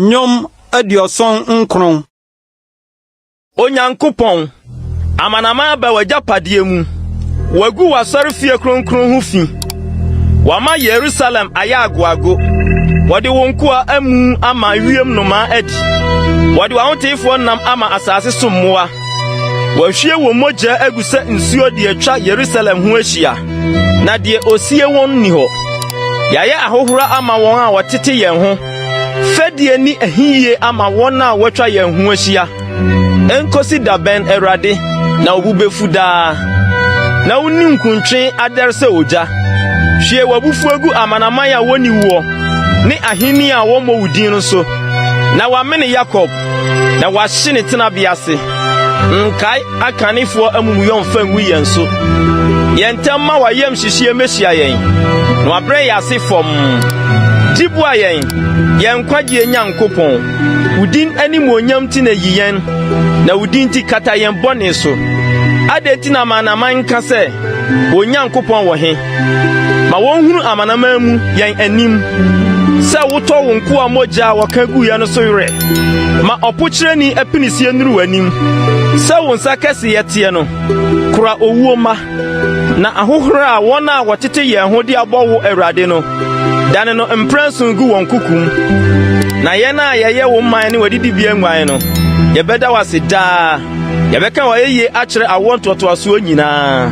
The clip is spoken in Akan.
Nnwom 79. Onyankopɔn, amanaman aba w'agyapadeɛ mu. Wɔagu w'asɔrefie kronkron ho fi. Wɔama Yerusalem ayɛ agoago. Wɔde wo nkoa amu ama wiem nnomaa adi. Wɔde w'ahoteefoɔ nam ama asase so mmoa. Wɔahwie wɔn mogya agu sɛ nsuo de atwa Yerusalem ho ahyia, na deɛ osie wɔn nni hɔ. Yɛayɛ ahohora ama wɔn a wɔtete yɛn ho, fɛdie ne ahiyie ama wɔn a wɔatwa yɛn ho ahyia. Enkosi da bɛn, Awurade, na wo bo befu daa, na wo ninkuntwe adɛre sɛ ogya? Hwie w'abufuo gu amanaman a wonni woɔ ne ahenni a wɔmmɔ wo din no so, na wɔamene Yakob, na wɔahye ne tenabea ase. Nkae akanefoɔ amumuyɔ mfa ngu yɛn so. Yɛ ntɛm ma w'ayamhyehyeɛ mmehyia yɛn, na wabrɛ yɛn ase fɔmm. Gye boa yɛn, yɛn nkwagyeɛ Nyankopɔn. Wo din animuonyam nti na yi yɛn, na wo din nti kata yɛn bɔne so. Adɛn nti na amanaman nka sɛ, Wɔn Nyankopɔn wɔ he? Ma wɔnhunu amanaman mu, yɛn anim, sɛ wotɔ wo nkoa mogya a wɔka guiɛ no so werɛ. Ma ɔpokyerɛni apinisie nnuru w'anim. Sɛ wo nsa kɛseyɛ teɛ no, kora owuo mma. Na ahohora a wɔn a wɔtete yɛn ho de abɔ wo Awurade no, dane no mprɛnson gu wɔn kokom. Na yɛn a yɛyɛ wo man ne w'adidibea nguan no, yɛbɛda wo ase daa. Yɛbɛka w'ayɛyie akyerɛ awoɔ ntoatoasoɔ nyinaa.